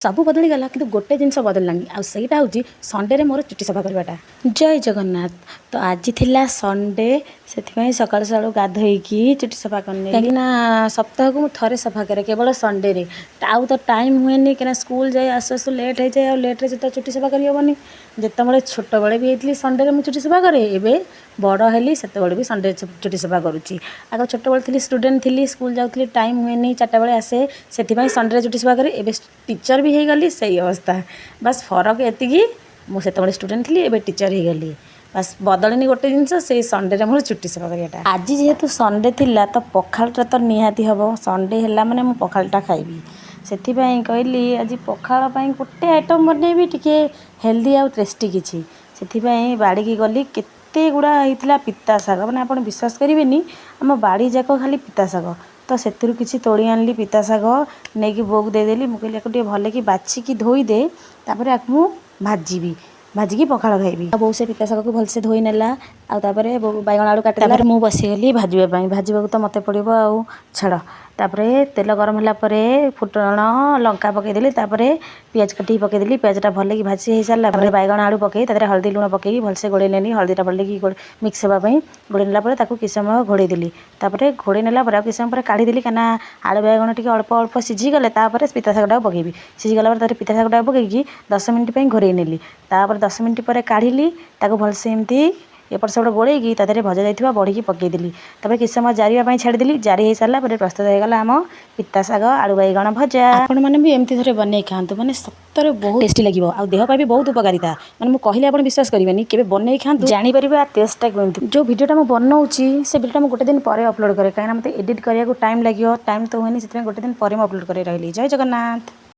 ସବୁ ବଦଳିଗଲା, କିନ୍ତୁ ଗୋଟେ ଜିନିଷ ବଦଳିଲାନି ଆଉ ସେଇଟା ହେଉଛି ସଣ୍ଡେରେ ମୋର ଚୁଟି ସଫା କରିବାଟା। ଜୟ ଜଗନ୍ନାଥ। ତ ଆଜି ଥିଲା ସଣ୍ଡେ, ସେଥିପାଇଁ ସକାଳୁ ସକାଳୁ ଗାଧୋଇକି ଚୁଟି ସଫା କରିନେଲି, କାହିଁକିନା ସପ୍ତାହକୁ ମୁଁ ଥରେ ସଫା କରେ, କେବଳ ସଣ୍ଡେରେ। ଆଉ ତ ଟାଇମ୍ ହୁଏନି, କାହିଁକିନା ସ୍କୁଲ ଯାଇ ଆସୁ ଆସୁ ଲେଟ୍ ହେଇଯାଏ ଆଉ ଲେଟ୍ରେ ତ ଚୁଟି ସଫା କରିହେବନି। ଯେତେବେଳେ ଛୋଟବେଳେ ବି ହେଇଥିଲି, ସଣ୍ଡେରେ ମୁଁ ଚୁଟି ସଫା କରେ। ଏବେ ବଡ଼ ହେଲି, ସେତେବେଳେ ବି ସଣ୍ଡେ ଚୁଟି ସଫା କରୁଛି। ଆଗ ଛୋଟବେଳେ ଥିଲି, ଷ୍ଟୁଡ଼େଣ୍ଟ ଥିଲି, ସ୍କୁଲ ଯାଉଥିଲି, ଟାଇମ୍ ହୁଏନି, 4ଟା ବେଳେ ଆସେ, ସେଥିପାଇଁ ସଣ୍ଡେରେ ଚୁଟି ସଫା କରେ। ଏବେ ଟିଚର୍ ବି ହେଇଗଲି, ସେଇ ଅବସ୍ଥା। ବାସ୍ ଫରକ ଏତିକି, ମୁଁ ସେତେବେଳେ ଷ୍ଟୁଡ଼େଣ୍ଟ ଥିଲି, ଏବେ ଟିଚର୍ ହେଇଗଲି। ବାସ୍ ବଦଳିନି ଗୋଟେ ଜିନିଷ, ସେଇ ସଣ୍ଡେରେ ମୋର ଚୁଟି ସଫା କରିବାଟା। ଆଜି ଯେହେତୁ ସଣ୍ଡେ ଥିଲା, ତ ପଖାଳଟା ତ ନିହାତି ହେବ। ସଣ୍ଡେ ହେଲା ମାନେ ମୁଁ ପଖାଳଟା ଖାଇବି। ସେଥିପାଇଁ କହିଲି, ଆଜି ପଖାଳ ପାଇଁ ଗୋଟେ ଆଇଟମ୍ ବନେଇବି, ଟିକେ ହେଲ୍ଦି ଆଉ ଟେଷ୍ଟି କିଛି। ସେଥିପାଇଁ ବାଡ଼ିକି ଗଲି। କେତେ ଗୁଡ଼ା ହେଇଥିଲା ପିତା ଶାଗ, ମାନେ ଆପଣ ବିଶ୍ୱାସ କରିବେନି, ଆମ ବାଡ଼ି ଯାକ ଖାଲି ପିତା ଶାଗ। ତ ସେଥିରୁ କିଛି ତୋଳି ଆଣିଲି ପିତା ଶାଗ, ନେଇକି ବୋଉକୁ ଦେଇଦେଲି। ମୁଁ କହିଲି, ଆକୁ ଟିକେ ଭଲକି ବାଛିକି ଧୋଇଦେ, ତାପରେ ଆକୁ ମୁଁ ଭାଜିବି, ଭାଜିକି ପଖାଳ ଖାଇବି। ଆଉ ବୋଉ ସେ ପିତା ଶାଗକୁ ଭଲସେ ଧୋଇ ନେଲା ଆଉ ତାପରେ ବୋଉ ବାଇଗଣ ଆଳୁ କାଟିଦେଲା। ତାପରେ ମୁଁ ବସିଗଲି ଭାଜିବା ପାଇଁ। ଭାଜିବାକୁ ତ ମୋତେ ପଡ଼ିବ ଆଉ ଛାଡ଼। ତାପରେ ତେଲ ଗରମ ହେଲା ପରେ ଫୁଟଣ, ଲଙ୍କା ପକାଇଦେଲି। ତାପରେ ପିଆଜ କାଟିକି ପକାଇଦେଲି। ପିଆଜଟା ଭଲକି ଭାଜି ହେଇସାରିଲା ପରେ ବାଇଗଣ ଆଳୁ ପକାଇ ତା ଦେହରେ ହଳଦୀ, ଲୁଣ ପକାଇକି ଭଲସେ ଗୋଳେଇ ନେଲି। ହଳଦୀଟା ଭଲକି ମିକ୍ସ ହେବା ପାଇଁ ଗୋଳେଇ ନେଲା ପରେ ତାକୁ କିଛି ସମୟ ଘୋଡ଼େଇ ଦେଲି। ତାପରେ ଘୋଡ଼େଇ ନେଲା ପରେ ଆଉ କିଛି ସମୟ ପରେ କାଢ଼ିଦେଲି, କାହିଁକିନା ଆଳୁ ବାଇଗଣ ଟିକେ ଅଳ୍ପ ଅଳ୍ପ ସିଝିଗଲେ ତାପରେ ପିତା ଶାଗଟାକୁ ପକାଇବି। ସିଝିଗଲା ପରେ ତାପରେ ପିତା ଶାଗଟାକୁ ପକାଇକି 10 ମିନିଟ୍ ପାଇଁ ଘୋଡ଼େଇ ନେଲି। ତାପରେ 10 ମିନିଟ୍ ପରେ କାଢ଼ିଲି। ତାକୁ ଭଲସେ ଏମିତି ଏପଟ ସେପଟ ଗୋଳେଇକି ତା ଦେହରେ ଭଜା ଯାଇଥିବା ବଢ଼ିକି ପକାଇଦେଲି। ତାପରେ କିଛି ସମୟ ଜାରିବା ପାଇଁ ଛାଡ଼ିଦେଲି। ଜାରି ହେଇସାରିଲା ପରେ ପ୍ରସ୍ତୁତ ହେଇଗଲା ଆମ ପିତା ଶାଗ ଆଳୁ ବାଇଗଣ ଭଜା। ଆପଣମାନେ ବି ଏମିତି ଥରେ ବନେଇ ଖାଆନ୍ତୁ, ମାନେ ସତରେ ବହୁତ ଟେଷ୍ଟି ଲାଗିବ ଆଉ ଦେହ ପାଇଁ ବି ବହୁତ ଉପକାରିତା। ମାନେ ମୁଁ କହିଲେ ଆପଣ ବିଶ୍ୱାସ କରିବେନି। କେବେ ବନେଇ ଖାଆନ୍ତୁ, ଜାଣିପାରିବେ ଆ ଟେଷ୍ଟଟା କେମିତି। ଯେଉଁ ଭିଡ଼ିଓଟା ମୁଁ ବନଉଛି, ସେ ଭିଡ଼ିଓଟା ମୁଁ ଗୋଟେ ଦିନ ପରେ ଅପଲୋଡ଼ କରେ, କାହିଁକିନା ମୋତେ ଏଡ଼ିଟ୍ କରିବାକୁ ଟାଇମ୍ ଲାଗିବ। ଟାଇମ୍ ତ ହୁଏନି, ସେଥିପାଇଁ ଗୋଟେ ଦିନ ପରେ ମୁଁ ଅପଲୋଡ଼ କରି ରହିଲି। ଜୟ ଜଗନ୍ନାଥ।